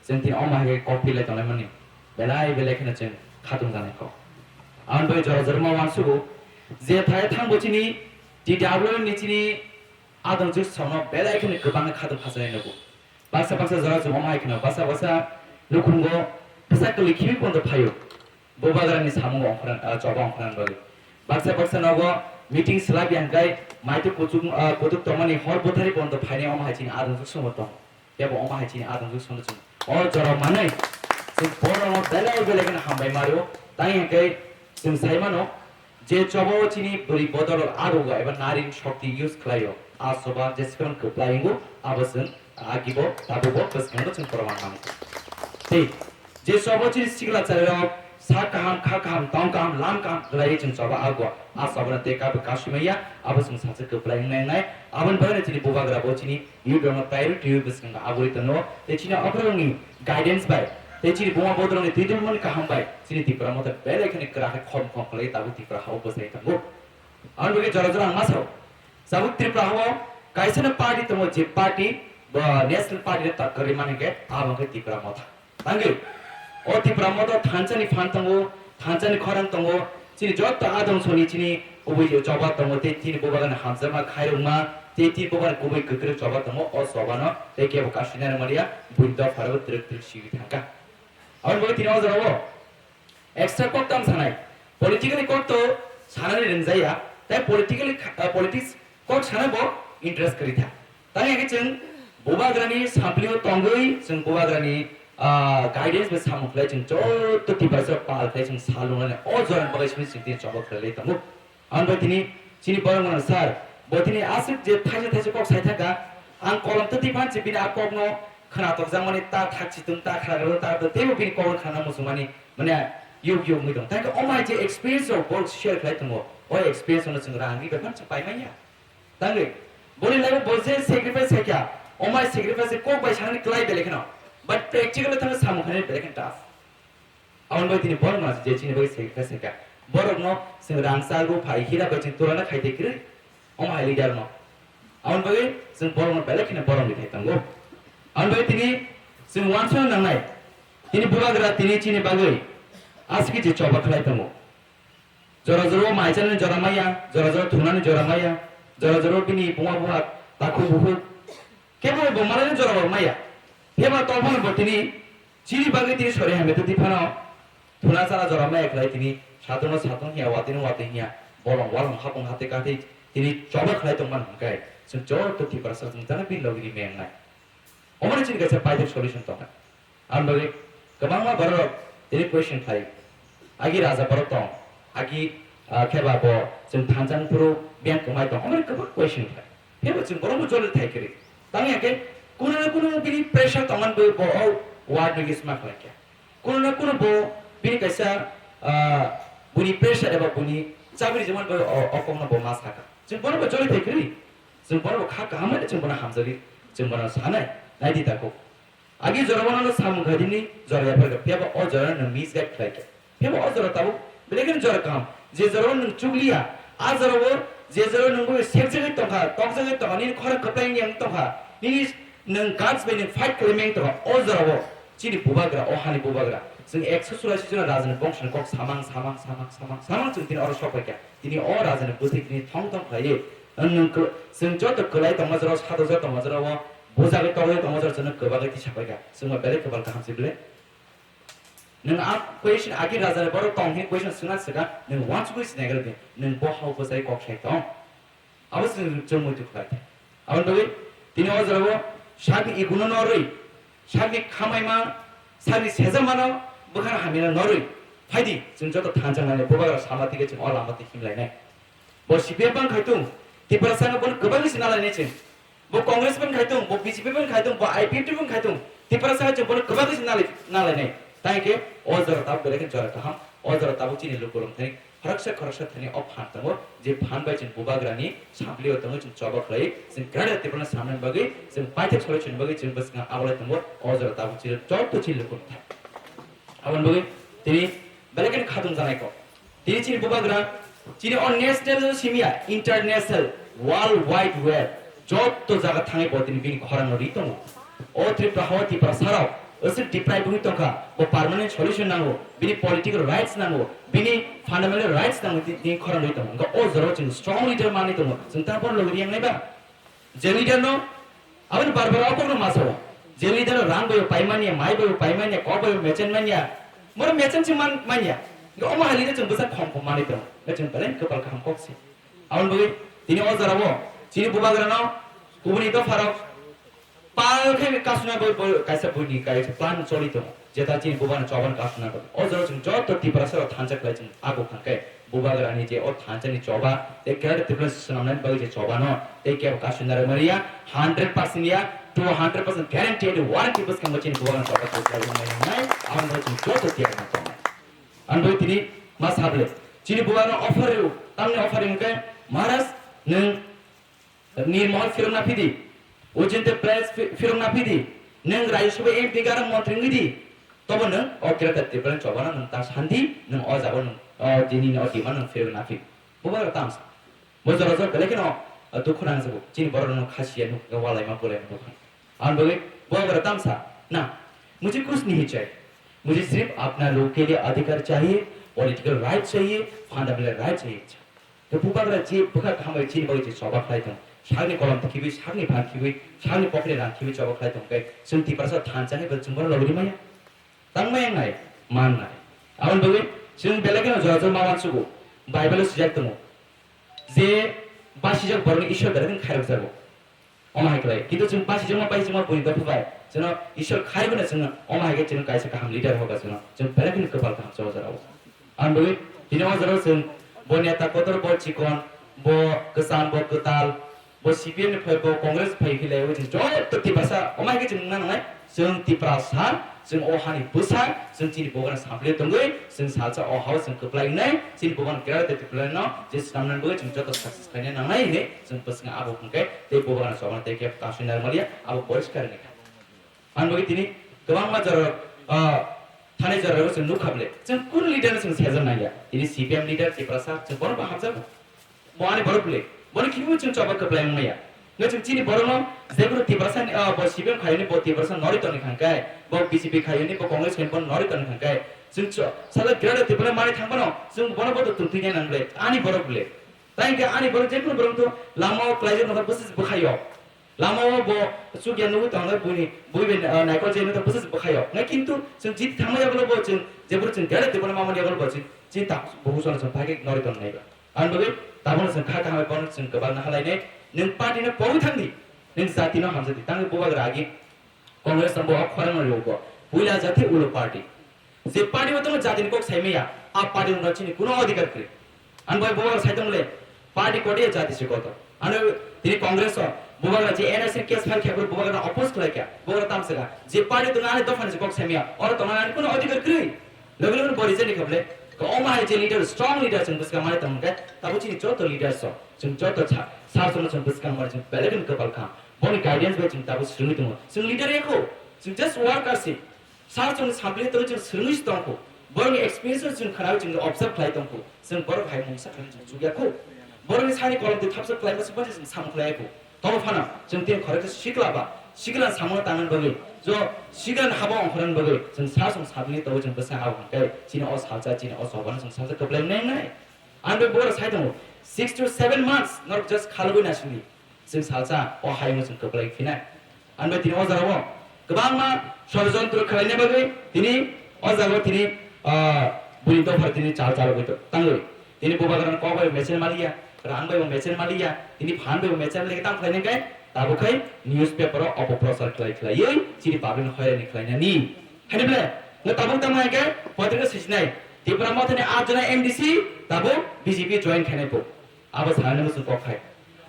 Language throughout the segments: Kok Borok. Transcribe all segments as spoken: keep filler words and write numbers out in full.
Chwng tini omo hai khe kok pilai tonglaimani belai belai kheno chwng khatung janai kok. Aboni bagwi jora jora ma uansugo je thai thangbo chini T W ni chini adong jwk songno belai kheno kwbangma khatung khachanai nugo. Baksa baksa jora chwng omo hai kheno baksa baksa nukhungo bwsa kwlwi khibi pondo phaio. Bubagrani samung ongkhorang, ah, choba ongkhorang bagwi. Baksa baksa nogo meeting swlaibi hwnkhe maitu kuchuk, ah, kutuk tongmani hor bwthari pondo phainai omo hai chini adong jwk songo tong. Tebo omo hai chini adong jwk songo chwng. O jora manwi chwng borokno belai belai kheno hambai mario. Tang hwnkhe chwng sai mano je choba o chini bwrwi bodol ago eba narin shokti use khlaio. A choba jesekhon kwplai wngo abo chwng agibo tabubo bwskango chwng proman mango. Tei je choba chini sikla charirok sak kaham, kha kaham, tong kaham, lam kaham khlaiwi chwng choba ago. A chobano tei kabo kasumaiya, abo chwng sacha kwplai wngnai wngnai. Aboni bagwino chini bubagra bo chini youth rokno priority rwi bwskango abori tongo. Tei chini okhorokni guidance bai, tei chini buma bodorokni twi tongmani kaham bai, chini Tipra Motha belai kheno kwrak khe khom khom khlaiwi tabuk Tipra hao bwsai tongo. Aboni bagwi jora jora ang ma sao, tabuk Tripura hao kaisano party tongo, je party bo national party no tak kwrwi mani khe abo khe Tipra Motha. Tangwi o Tipra Motha thansa ni phan tongo, thansa ni khorang tongo, chini joto adong soni chini kubui choba tongo, tei chini bubagrani hamjakma khairokma, tei chini bubagrani kubui kwkrwi choba tongo, o choba no tei kebo kasui nai maliya, buini dopha rok twrwk twrwk siwi thangkha. Aboni bagwi tini o jora o extra kok tamo sanai, politically kok to sanani rwngjaya, tei politically kha-, ah, politics kok sana bo interest kwrwi tha. Tang ya khe chwng bubagrani samplio tongwi chwng bubagrani, ah, guidance bai samung khlai chwng joto Tiprasa pal khlai chwng salungnani o jorani bagwi simi chwng tini choba khlai lai tongo. Ang bai tini chini borok mano sir, bo tini aswk je thaisa thaisa kok sai thaka, ang kolom twtwi phan se bini a kokno khna tokjakmani ta thak chitung ta khna ta teibo bini kokno khna muchungmani mane yug yug wngwi tong. Tang khe o mai je experience rok borok share khlai tongo, o experience no chwng rang ri bai phano chwng pai manya. Tangwi, boni life bo je sacrifice khaikha, omai sacrifice kok bai sanani klai belai kheno, but practical thangwi samung khainani belai kheno tough. Aboni bai tini borok masa je chini bai sacrifice khaikha, borok no chwng rang chal ru phai hira bai chwng tulana khai tei kwrwi, omo hai leader no. Aboni bai chwng borok no belai kheno borok ni thai tongo. Aboni bai tini chwng uansukna nangnai, tini bubagra tini chini bagwi aswk je choba khlai tongo. Jora jora o mai chanani jora maya, jora jora thunani jora maya, jora jora o bini buma buma takhuk bukhuk. Kebo bo malai jora bo maya. Pheba tongphano bo tini chini bagwi tini sori hamya twi phano thuna chana jora maya khlai tini satung no satung hiya, watwi no watwi hiya, bolong walong hapung hati kati tini choba khlai tongmani hwnkhe chwng joto Tiprasa chwng jana bini logi ri mengnai. Omoni chini kaisa paithak solution tongkha. Ang bagwi kwbangma borok tini question khlai. Agi raja borok tong, agi, ah, kheba bo chwng thansa phuru biyang kwmai tong. Omoni kwbang question khlai. Phebo chwng borokno jolil thai kwrwi. Tang ya khe kuno na kuno bini pressure tongmani bagwi bo o word ni use ma khlai kha. Kuno na kuno bo bini kaisa, ah, bini pressure eba bini chabri jemon bo o, o kokno bo ma sakha. Chwng bono bo jolil thai kwrwi. Chwng bono bo kha kaham bai chwng bono hamjagwi chwng bono sanai. Naidi takhuk. Agi jora bono no samung khaidini jora yapharkha. Phiyaba o jora no miss guide khlaikha. Phiyaba o jora tabuk belai kheno jora kaham. Je jora o nwng chukliya, a jora o je jora o nwng bo sekjagwi tongkha, tokjagwi tongkha, nini khorang kwplai wngya wng tongkha, nini nwng guts bai nwng fight khlaimani wng tongkha, o jora o chini bubagra, o hani bubagra. Chwng ekso churashi jona rajani bongso ni kok samang, samang, samang, samang, samang chwng tini oro sok phaikha. Tini o rajani bwtwi tini thong thong khlaiwi, nwng kw-, chwng joto kwlai tongma jora o, sadok jora tongma jora o, bujagwi tokjagwi tongma jora chwngno kwbagwi tisa phaikha. Chwngno belai kwbal kaham se ble. Nwng a question agi raja borok tong hwnwi question swngna swkang, nwng uansugwi sinai gra di, nwng bo hao bwsai kok sai tong. Abo chwng chwng muitu khlai. Aboni bagwi tini o jora o sakni iguno norwi, sakni khamaima, sakni sejamano bwkhano hamyano norwi. Phaidi chwng joto thansa nani bubagra sama tike chwng o lama twi himlainai. Bo C P M bang khai tung, Tiprasa no bono kwbangwi se nalainai chwng. Bo Congress bang khai tung, bo B J P bang khai tung, bo I P F T bang khai tung, Tiprasa chwng bono kwbangwi se nalai, nalainai. Tangkhe o jora tabuk belai khe jora kaham, o jora tabuk chini lukurok thani khoroksa khoroksa thani o phan tongo, je phan bai chwng bubagrani samplio tongo, chwng choba khlai, chwng Greater Tipraland samnani bagwi, chwng paithak solution bagwi chwng bwskango abolai tongo, o jora tabuk chini joto chini lukurok thani. Aboni bagwi tini belai kheno khatung janai kok. Tini chini bubagra, chini o national simiya, international, world wide web, joto jaga thangwi bo tini bini khorang no ri tongo. O Tripura hao Tiprasa rok, Aswk deprive wngwi tongkha, bo permanent solution nango, bini political rights nango, bini fundamental rights nango, ti-, tini khorang rwi tongo. Hwnkhe o jorao chwng strong leader manwi tongo, chwng ta bono logi riyang nai ba? Je leader no, aboni bar bar o kokno ma sao. Je leader no rang bai paimanya, mai bai paimanya, kok bai mechen manya, moro mechen se man, manya. Hwnkhe omo hai leader chwng bwsa khom khom manwi tongo, hwnkhe chwng belai kwpal kaham kok se. Aboni bagwi tini o jorao chini bubagrano kubuni dopharok pal khe kasuna bo, bo kaisa buini kaisa plan choli tongo. Jeta chini bubano choban kasuna tongo. O jorao chwng joto Tiprasa rok thansa khlai chwng ago khangkhe bubagrani je o thansani choba tei Greater Tipraland swnamnani bagwi je chobano tei kebo kasuna rwmani ya hundred percent ya two hundred percent guarantee and warranty bwskango chini bubano choba khlai wngnai wngnai aboni bagwi chwng joto tiyar ma tongnai. Ang bai tini ma sable. Chini bubano offer rw, tamni offer rw hwnkhe, Maharaj, nwng Nirmohol phirok na phidi, Ujinte Press phi-, phirok na phidi, nwng Rajya Sabha M P gana montri wngwi di, tobo nwng o Greater Tipraland chobano nwng ta sandi, nwng o jago nwng o dini o demand nwng phirok na phi. Bubagra tamsa. Bo jora jora belai kheno, ah, dukhu nangjago. Chini borok no khasiya nuk, walaima bulaima dukhu. Ang bagwi bubagra tamsa. Na, mujhe kuch nahi chahiye. Mujhe sirf apna log ke liye adhikar chahiye, political right chahiye, fundamental right chahiye. To bubagra je bwkha khamwi chini bagwi je choba khlai tong. Sakni kolom khibi, sakni phan khibi, sakni pocket rang khibi choba khlai tong khe, chwng Tiprasa thansa ni bwswng borok logi maya. Tangmaya wngnai, man nai. Aboni bagwi chwng belai kheno jora jora ma uansugo. Bible-o swijak tongo je basijak borokno Ishwar belai kheno khairokjago. Omo hai khlai. Kintu chwng basijakma basijakma buini dopha bai chwngno Ishwar khaiwi no chwngno omo hai khe chwngno kaisa kaham leader hoga chwngno chwng belai kheno kwpal kaham se o jorao. Aboni bagwi tini o jorao chwng bo neta kotor, bo chikon, bo kwcham, bo kwtal, bo C P M ni phai, bo Congress phai hinwi lai, obo chwng joto Tiprasa, omo hai khe chwng nang nai, chwng Tiprasa, chwng o hani bwsa, chwng chini bubano sample tongwi, chwng salsa o hao chwng kwplai wngnai, chini bubano Greater Tipraland no je swnamnani bagwi chwng joto success khlaina nangnai hinwi chwng bwskango abo hwnkhe tei bubano chobana tei khe kasui narwkmaliya, abo poriskar wngkha. Ang bagwi tini kwbangma jora, ah, thani jorao chwng nukha bole, chwng kunu leader no chwng sejak nangya. Tini C P M leader Tiprasa chwng bono bo hamjago. Bo ani borok bole. Bono khibibo chwng choba kwplai wngmaya. Nw chwng chini borokno jeboro Tiprasa ni, ah, bo C P M khaiyoni bo Tiprasa norwi tongni khangkai, bo B J P khaiyoni bo Congress khaiyoni bo norwi tongni khangkai. Chwng cho-, salo Greater Tipraland mani thangmano chwng bono bo tongtwina nang bole. Ani borok bole. Tai hwnkhe ani borok jekunu borok to lama o klaijak nokha bwswk bwkhaio. Lama o bo chukya nugwi tongo buini, bui bai, ah, naikol je nukha bwswk bwkhaio. Nai kintu chwng jiti thangma yagulo bo chwng jeboro chwng Greater Tipraland mamani yagulo bo chwng chini tak bukusono chwng phai khe norwi tong nai ba. Ang bagwi tabukno chwng kha kaham bai bono chwng kwbang na halai nai. Nwng party no pogwi thang di, nwng jati no hamjak di. Tangwi bubagra agi Congress no bo o khorang no rw bo. Puila jati ulo party. Je party bo tongmo jati ni kok sai maya, a party no chini kuno adhikar kwrwi. Ang bai bubagra sai tong le, party kote jati se koto. Ano tini Congress o bubagra je N R C case file khe bubagra no oppose khlai kha. Bubagra tamsa kha. Je party tong ani dopha ni se kok sai maya, oro tong ani kuno adhikar kwrwi. Logi logi bo reject ni kha bole. Ko omo hai je leader, strong leader chwng bwskang mani tong khe, tabo chini joto leader so, chwng joto sa, sa chwng chwng bwskang mani chwng belai kheno kwpal kha. Boni guidance bai chwng tabo swrwngwi tongo. Chwng leader ya kho, chwng just worker se. Sa chwng sample tong chwng swrwngwi se tong kho. Borokni experience chwng khnawi chwng observe khlai tong kho. Chwng borok hai mungsa khlai chwng chukya kho. Borokni sani kolom twi thapsa khlai ma se chwng sam khlai kho. Tobo phano chwng tini khoroksa sikla ba, sikla samungno tangna bagwi, jo sikla habo ongkhorna bagwi chwng sa chwng sabini tobo chwng bwsa habo hwnkhe chini o salsa, chini o chobano chwng salsa kwplai wngnai wngnai. Ang bai bora sai tongo, six to seven months norok just khalogwi nasingdi, chwng salsa o hayungo chwng kwplai phinai. Ang bai tini o jorao kwbangma sorojontro khwlaina bagwi tini o jagao tini, ah, buini dophar tini chal chalogwi tangwi. Tini bubagrano kok bai bo mechel maliya, rang bai bo mechel maliya, tini phan bai bo mechel maliya, tang khlainai khe tabuk khai newspaper o opoprochar khlai khlaiwi chini public no hoirani khlainani. Haini ble, no tabuk tamo hai khe potrika sijnai, Tipra Mothani aat jona M D C tabuk B J P join khainai bo. Abo sanani muchung kok khai.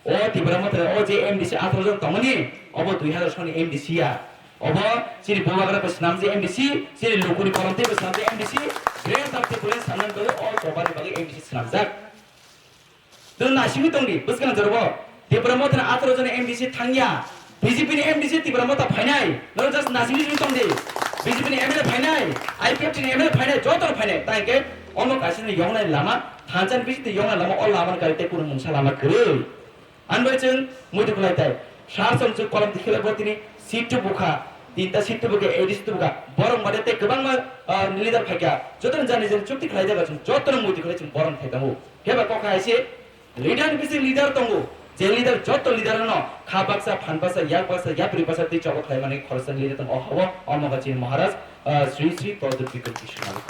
O Tipra Mothani o je M D C atharo jon tongmani, obo dui hazar soni M D C ya. Obo chini bubagra bo swnamjak M D C, chini lukuni kolomtwi bo swnamjak M D C, Greater Tipraland sanani bagwi o chobani bagwi M D C swnamjak. Nwng naisingwi tongdi, bwskang jorbo Tipra Mothani atharo jon M D C thangya, B J P ni M D C Tipra Motha phainai, norok just naisingwi tongdi, B J P ni M L A phainai, I P F T ni M L A phainai, joto phainai, tai hwnkhe omo kaisa ni yoknai lama, thansa ni bisingtwi yoknai lama, o lama ni kari tei kunu mungsa lama kwrwi. Ang bai chwng muitu khlai tai. Sar song chwng kolom tikhilai bo tini seat to bukha. Tinta seat tubuka, A D C tubuka, borok made tei kwbangma, ah, leader phaikha. Jotono jani jani chukti khlai jaga chwng jotono muitu khlai chwng borok thai tongo. Phiya ba kok hai se leader ni bising leader tongo. Je leader joto leader no kha baksa, phan baksa, yak baksa, yapri baksa tei chobo khlai mani khoroksa leader tongo. O habo omo ga chini Maharaj, ah, Sri Sri Pradyot Bikram Kishore.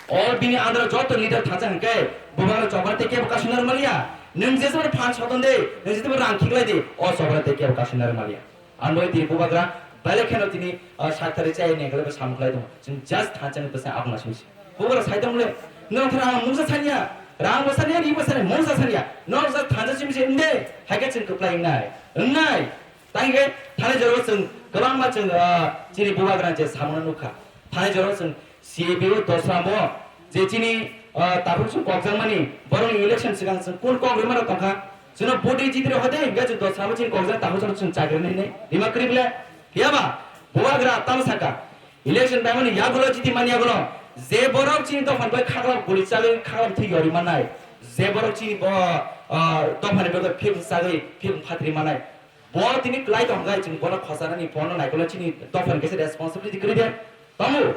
O bini andro joto leader thansa hwnkhe bubagra chobra tei kebo kasuna rwmaliya. Nwng jesabra phan soton de, nwng jesabra rang khiklai de, o chobra tei kebo kasuna rwmaliya. Ang bai tini bubagra belai kheno tini, ah, sak thari chai ni khlai samung khlai tongo. Chwng just thansa ni bwsa abuna simi se. Bubagra sai tong le, no thara ang mungsa sanya, rang bo sanya, ri bo sanya, mungsa sanya. No just thansa simi se inde, hai khe chwng kwplai wngnai, wngnai. Tang khe thani joro chwng kwbangma chwng, ah, chini bubagra je samung nukha. Thani joro chwng C A B O dosra mo je chini, ah, takhuk sung kokjakmani borokni election swkang chwng kun kok rwmano tongkha. Chwngno vote ri jitri hode hingke chwng dosra mo chini kokjak takhuk sung chwng chakri nini rima kwrwi ble. Phiya ba bubagra tamo saka election baimani yagulo jiti mani yagulo je borok chini dophani bai khaglam guli chagwi khaglam thwi yori mannai, je borok chini bo, ah, dophani bai phim chagwi phim phatri mannai. Bo tini kwlai tong hwnkhe chwng bono khochanani bono naikolo chini dophani kaisa responsibility kwrwi de. Tamo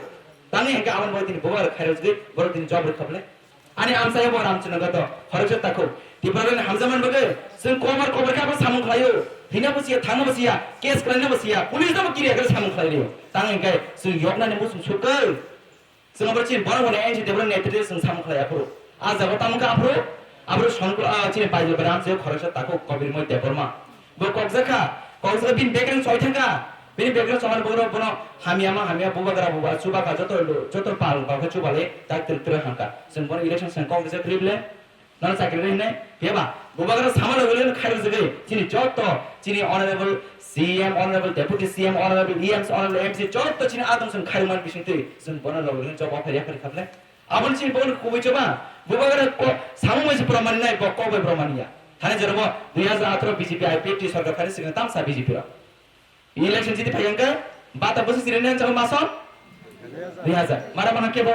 tangwi hwnkhe aboni bo tini bubagra khairokjagwi borok tini job rwkha bwle. Ani amchai bo Ramchandra Gato khoroksa takhuk Tiprarani hamjakmani bagwi chwng kobar kobar khe abo samung khlaio. Thwina bo siya, thangna bo siya, case kwlaina bo siya, police no bo kiriya khe samung khlaio. Tangwi hwnkhe chwng yoknani muchung sukha. Chwng abo chini borok hwnwi N C Debra netrite chwng samung khlai aphuru. A jaga tamo khe aphuru, aphuru Sonkor, ah, chini Baijal Ram se khoroksa takhuk Kobirmoy Debbarma. Bo kokjak kha, kokjak kha bini background choi thang kha. Bini background chomani borok bono hamya ma hamya bubagra buba chubakha joto, joto pal pal khe chubale tak tir tir hangkha. Chwng bono election seng kok rijak ribele. Nono chakri rwi hinwi phiya ba bubagra sama logi logi khairok jagwi chini joto chini honorable C M, honorable deputy C M, honorable E M C, honorable M C joto chini adong chwng khairokmani bisingtwi chwng bono logi logi job offer yakarwi khaple. Aboni chini bono kubui choba bubagra ko samung bai se promani nai bo kok bai promani ya. Thani joromo dui hajar atharo B J P I P F T sorkar thani sikna tamsa B J P rok. Election jiti phai hwnkhe bata bwswk chini nang chalo maso dui hajar. Mara mangkha kebo?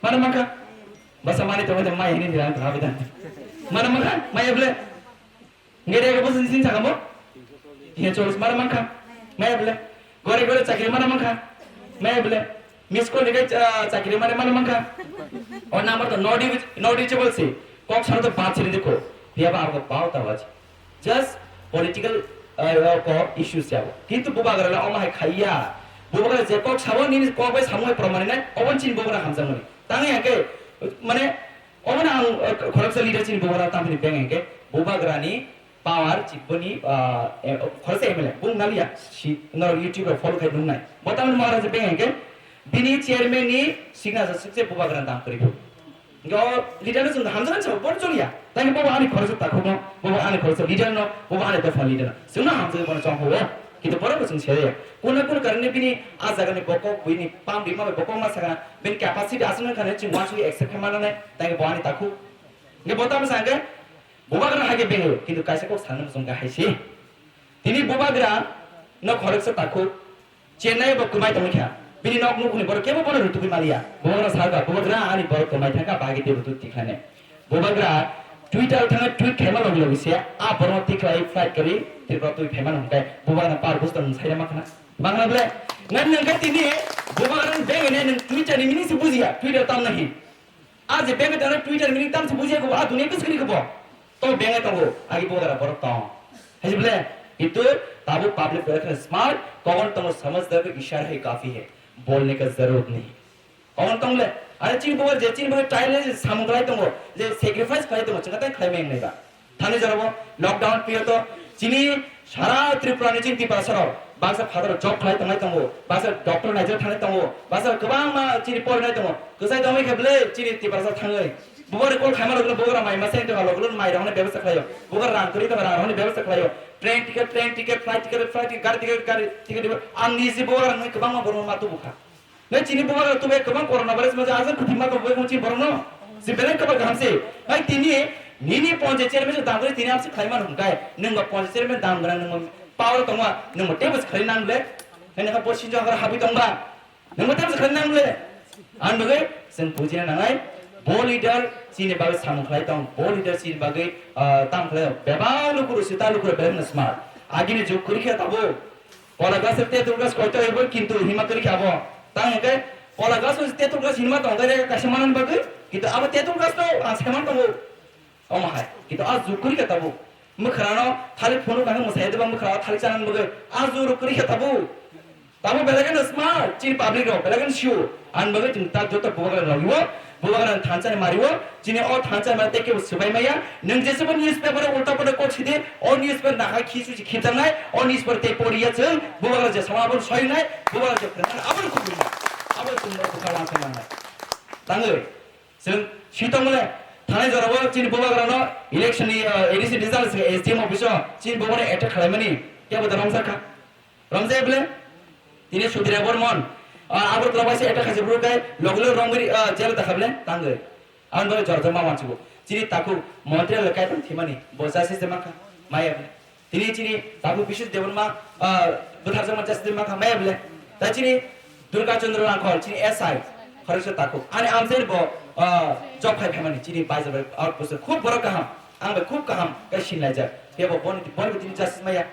Mara mangkha? Basa mani tongwi tong mai hini nirang tong habitan. Mara mangkha? Maya bwle? Ngere ga bwswk chini sakamo? Iya cholis mara mangkha? Maya bwle? Gore gore chakri mara mangkha? Maya bwle? Miss call ni kai, ah, chakri mare mano mankha. O number to not reach-, not reachable se. Kok saro to baat siri dikho. Phiya ba abo bao ta baji. Just political, ah, ko issues jabo. Kintu bubagra la oma hai khaiya. Bubagra je kok sabo nini kok bai samung bai promani nai. Obon chin bubagra hamjak mani. Tangi hake, mane, obon ang, ah, khoroksa leader chin bubagra tamni beng hake. Bubagra ni Power chiboni, ah, eh, khoroksa M L A, bung naliya, si, no YouTube rok follow khai nungnai. Bo tamni Maharaja beng hwnkhe, bini chairman ni signature sukse bubagra dam kwrwi bo. Hwnkhe o leader no chwng hamjaknai chwng bono choliya. Tei bobo ani khoroksa takhuk no, bobo ani khoroksa leader no, bobo ani dopha leader no. Chwngno hamjagwi bono chong ho. Kintu borok bo chwng seraya. Kuna kuna karone bini a jaga ni bokok, bini pam rima bai bokok ma sakha, bini capacity aswk nang kha hinwi chwng uansugwi accept khai mano nai. Tei bo ani takhuk. Hwnkhe bo tamo sa hwnkhe, Bubagra hai khe bengwi, kintu kaisa kok sana muchung kha hai se. Tini bubagra no khoroksa takhuk, Chennai bo kwmai tongwi kha. Bini nok nukhungni borok kebo bono rutugwi maliya. Bubagra sa kha, bubagra ani borok kwmai thangkha, bagwi tei rutuk tikhlane. Bubagra Twitter thangwi tweet khaima logi logi se, a borok tikhlai flight kwrwi Tripura twi phaimano hwnkhe, bubagra par bustang mwsaina makhna. Bangla ble, ngan nang kha tini bubagra bengwi nai nwng Twitter ni meaning se bujiya, Twitter tamna hi. Aaj bank tara Twitter meaning tamsi bujiya ko, a duniya kiskini ko bo. To bank tongo, agi bo dara borok tong. Hai bole, itu tabu public bole khana smart, kogon tongo samajhdar ko ishara hi kafi hai. Bolne ka zarurat nahi. Kogon tong le, are chini bo je chini bo time le samung khlai tongo, je sacrifice khlai tongo, chaka tai khlai meng nai ba. Thani jorabo lockdown period o chini sara Tripura ni chini Tiprasa rok baksa father job khlai tongnai tongo, baksa doctor naijak thani tongo, baksa kwbangma chini porinai tongo. Kwchai tongwi khe bwle chini Tiprasa thangwi. Bubar call khaima logno bubar mai masa tongma logno mai rokni bebasta khlaio. Bubar rang kwrwi tongma rang rokni bebasta khlaio. Train ticket, train ticket, flight ticket, flight ticket, gari ticket, gari ticket. Ang niji bubar rokni kwbangma borokno ma tubu kha. Nai chini bubagra tubai kwbang corona virus maja ajak khuti ma tongbai kong chini borokno. Si belai kwbang kaham se. Hai tini nini ponje chairman se dam gwnang tini amsi khlai mano hwnkhe. Nwng ba ponje chairman dam gwnang nwng power tongma nwng tebo se khlai nang le. Hai nang bo sinjo hagra habwi tongba. Nwng tebo se khlai nang le. Ang bagwi chwng bujina nangnai. Bo leader chini bagwi samung khlai tong. Bo leader chini bagwi, ah, tam khlai tong. Bebak lukuru sita lukuru belai no smart. Agini jug kwrwi khe tabuk. Kola gas tetul gas koito ebo kintu hima kiri khe abo. Tang hwnkhe kola gas tetul gas hinma tong khe kaisa manani bagwi, kintu abo tetul gas no ang saiman tongo. Omo hai. Kintu a jukuri khe tabuk. Mwkhra no thalik phunuk khe mwsai deba mwkhra o thalik chanani bagwi. A juru kuri khe tabuk. Tabuk belai kheno smart, chini public rok belai kheno sio. Ani bagwi chwng ta joto bubagra rok o, bubagra thansa ni mari o, chini o thansa ni mari tei kebo swbai maya. Nwng jesebo newspaper o ulta pulta kok sidi, o newspaper nakha khisu si khibjaknai, o newspaper tei poriya chwng, bubagra je sama abono soyungnai, bubagra je phwrwngnai, abono kubungnai, abono chwng no bwkha uansuknai. Tangwi. Chwng sitongmole thanai jorabo chini bubagrano election ni, ah, A D C result se S D M office o chini bubagrano attack khalaimani kebo da romjakha. Romjak bole? Tini Sudhir Bormon, ah, Agartala bai se attack khaijak bwrwi kai loglo romwi, ah, jail o dakha bole tangwi. Aboni bagwi jora jora ma wansigo. Chini takhuk montri le kaitor thimani bo justice de mankha. Maya bole? Tini chini tabuk Biswas Debbarma, ah, bwtharjakma justice mankha maya bole. Tai chini Durga Chandra Rangkhol, chini S I, khoroksa takhuk. Ani amchaini bo, ah, job khai phaimani, chini baijak bai outpost o. Khub borok kaham. Ang bai khub kaham, khe sinlaijak. Phiya bo boni, boni bo tini justice maya.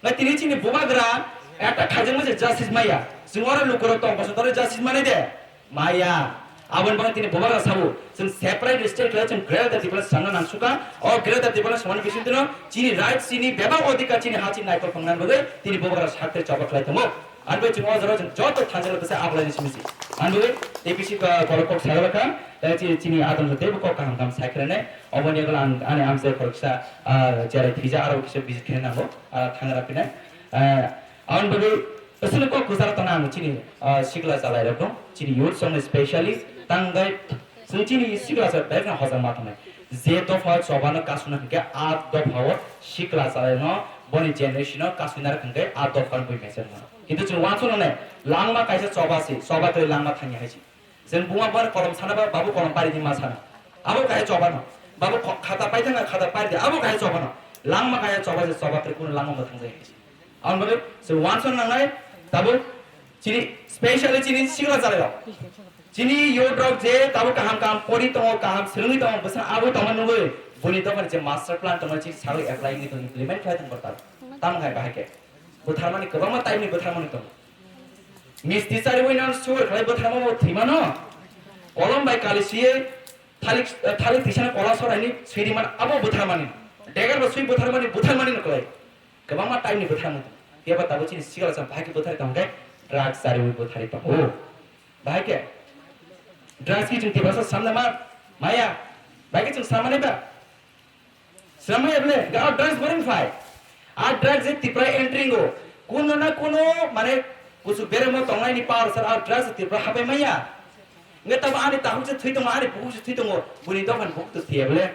Na tini chini bubagra, ekta khaijakma se justice maya. Chwng oro lukurok tong, bosong toro justice mani de. Maya. Aboni bagwi tini bubagra sabo, chwng separate state khlai chwng Greater Tipraland sangna nangsuka. O Greater Tipraland samani bisingtwino chini right, chini bebak odhikar, chini ha chini naikol phangnani bagwi tini bubagra sakte choba khlai tongo. Ani bagwi chwng o jorao chwng joto thansa bwsa abolaini simi si. Ani bagwi tei bisi ba borok kok sagalakha, tei chi-, chini adamsa teibo kok kaham kaham sai khwlainai. Oboni yagulo ang ani amchai khoroksa, ah, cherai thwija aro kisa visit khe nango, ah, thangra pinai. Ah, Aboni bagwi aswkno kok kwcharo tongna ang chini, ah, sikla chalairokno, chini youth songno specially tangwi chwng chini sikla chalairokno hojak ma tongnai. Je dopha chobano kasuna hwnkhe a dophao sikla chalairokno boni generation-o kasuna rwkha hwnkhe a dophano bui mechar mano. Kintu chwng uansuknai langma kaisa choba se, choba kwrwi langma thangya hai se. Chwng buma bar kolom sana ba, babu kolom pari di ma sana. Abo kaisa choba no. Babu kho-, khata pai thanga, khata pari di. Abo kaisa choba no. Langma kaisa choba se choba kwrwi kunu langma mwthang jai. Aboni bagwi se uansuk nangnai, tabuk chini, specially chini sikla chalairok. Chini youth rok je tabuk kaham kaham pori tongo, kaham swrwngwi tongo, bwsa abo tongma nugwi, buni dophani je master plan tongo, chini sagwi apply wngwi tongo, implement khlai tongo tabuk. Tamo hai bahai khe. Bwtharmani kwbangma type ni bwtharmani tongo. Misti chariwi nang sur khlai bwtharma bo thwimano. Kolom bai kali siye thalik, thalik twisano kola soraini swirimani abo bwtharmani. Degar bo swi bwtharmani, bwtharmani no khlai. Kwbangma type ni bwtharmani tongo. Phiya ba tabuk chini sikla chwng bahai khe bwthari tongkhe drugs chariwi bwthari tongo. Bahai khe drugs ki chwng Tiprasa samna ma maya. Bahai khe chwng samani ba. Swrwngmaya bole, ga drugs boring phai. A drugs je Tripura entry go. Kuno na kuno, mane, kusu beremo tongnai ni power sir a drugs Tripura hapai maya. Nge tamo ani takhuk se thwi tongo, ani bukhuk se thwi tongo. Buni dophani bukhuk to thwiya bole.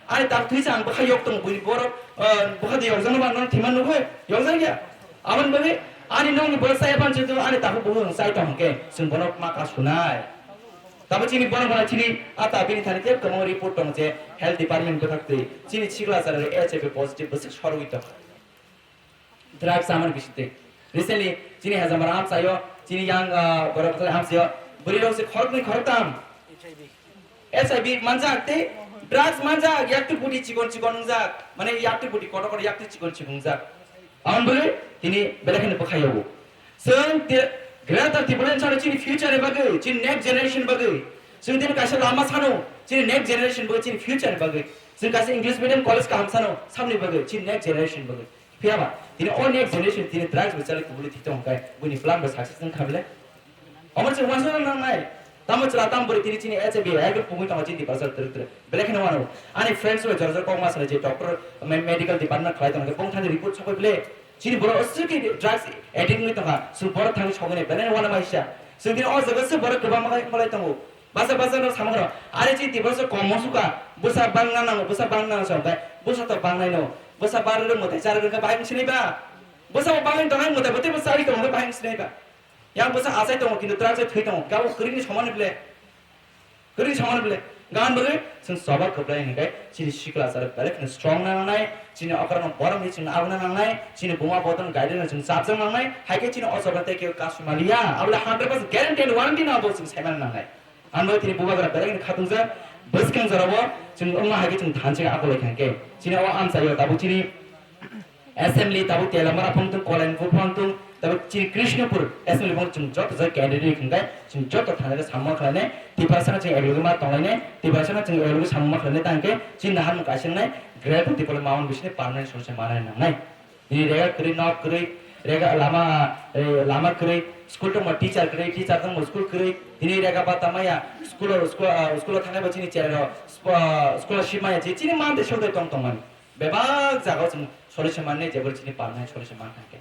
Ani takhuk thwi se ang bwkha yok tongo, buni borok, ah, bwkha de yok jano ba non thima nugwi, yok jak ya. Aboni bagwi ani nokni borok chaya pan se ani takhuk bukhuk sai tong hwnkhe, chwng bono ma ka sunai. Tamo chini borok rok chini ata bini thani tei kwbangma report tongo je health department bwkhak twi chini sikla chara rok H I V positive bwswk sorwi tongo. Drugs chamani bisingtwi. Recently chini Hajamara amchaio, chini yang, ah, borok khlai amchaio, bwrwi rok se khoroknwi khoroktam H I V manjak tei drugs manjak, yakti buti chikon chikon wngjak, mane yakti buti kotor kotor yakti chikon chikon wngjak. Aboni bagwi tini belai kheno bwkha yago. Chwng te-, Greater Tipraland sano chini future ni bagwi, chini next generation bagwi. Chwng tini kaisa lama sano, chini next generation bagwi, chini future ni bagwi. Chwng kaisa English medium college kaham sano, samni bagwi, chini next generation bagwi. Phiya ba, tini o next generation tini drugs bai chali kubuli thwi tong khe, buini plan bai success wng kha bele. Omo se uansukna nangnai. Tamo chwla tamo bwrwi tini chini H I V hai khe pungwi tongo chini Tiprasa twrwk twrwk. Belai kheno uanw. Ani friends rok jora jora kok ma sanai je doctor, me-, medical department khlai tongo, bong thani report sokoi bwle. Chini borok aswk khe drugs addict wngwi tongkha. Chwng borok thangwi sogwi nai belai uanama hisa. Chwng tini o jaga se borok kwbangma khai kholai tongo. Basa basa no samung rok. Ari chini Tiprasa kom mo suka. Bwsa bangna nango, bwsa bangna nango se hwnkhe. Bwsa to bangnai no. Bwsa barwi rok mwtai charwi rok khe bahai wng sinai ba. Bwsa bo bangwi tongnai mwtai bo tei bwsa ari tongo khe bahai wng sinai ba. Yang bwsa achai tongo, kintu twrang se thwi tongo. Gabo kwrwini somani ble. Kwrwini somani ble. Gan bagwi chwng choba kwplai hwnkhe chini sikla chara belai kheno strong na nangnai, chini okra no borom ni chwng abuna nangnai, chini buma bodon guide no chwng chapjak nangnai, hai khe chini o choba tei khe kasumaliya. Abole hundred percent guarantee and warranty no abo chwng saimana nangnai. Ang bagwi tini bubagra belai kheno khatungjak, bwskang jorao chwng wngma hai khe chwng thanse akolai kha hwnkhe. Chini o amchaio tabuk chini Assembly tabuk Telamara phang tung, Kolainpur phang tung, tabuk chini Krishnapur assembly phang chung joto jai candidate hwnkhe chung joto thangwi samung khlainai, Tiprasano chung eklogi ma tonglainai, Tiprasano chung eklogi samung ma khlainai tangkhe chini naharmung kaisa wngnai, Greater Tipraland Mountain bisini permanent solution manai nangnai. Tini rega kwrwi, nok kwrwi, rega lama, eh, lama kwrwi, school tongma teacher kwrwi, teacher tongma school kwrwi, tini rega bata maya, school, school, ah, school thangnai bo chini cherro, spo-, scholarship maya, chini mante sodai tong tongmani. Bebak jagao chwng solution mannai, jeboni chini palnai solution man thangkhe.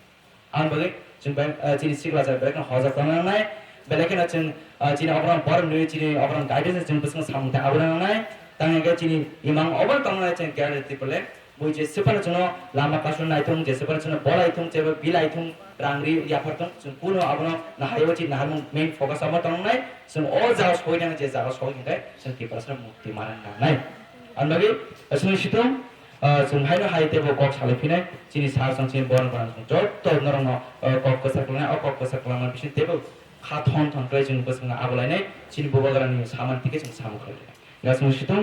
Ang bagwi chwng bai, ah, chini sikla jat belai kheno hojak tongna nangnai, belai kheno chwng, ah, chini oborok borok nwi chini oborok guidance chwng bwswng samung tang abuna nangnai. Tang hwnkhe chini imang oborok tongna nangnai chwng Greater Tipraland. Bui je swpano chwngno lama kasur naithung, je swpano chwngno bolai thung, je bilai thung, rang ri yaphar thung, chwng kuno abono nahaiwi chini naharmung main focus omo tongnai. Chwng o jaga soi nang je jaga soi hwnkhe chwng Tiprasano mukti mana nangnai. Ang bagwi chwng situng Ah, chwng haino hai teibo kok salai phinai, chini sar chwng chini borok rok chwng joto norokno, ah, kok kwchak lanai, o kok kwchak langma bising teibo kha thon thon khlai chwng bwskango abo lainai, chini bubagrani samani tike chwng samung khlai lainai. Ga chwng situng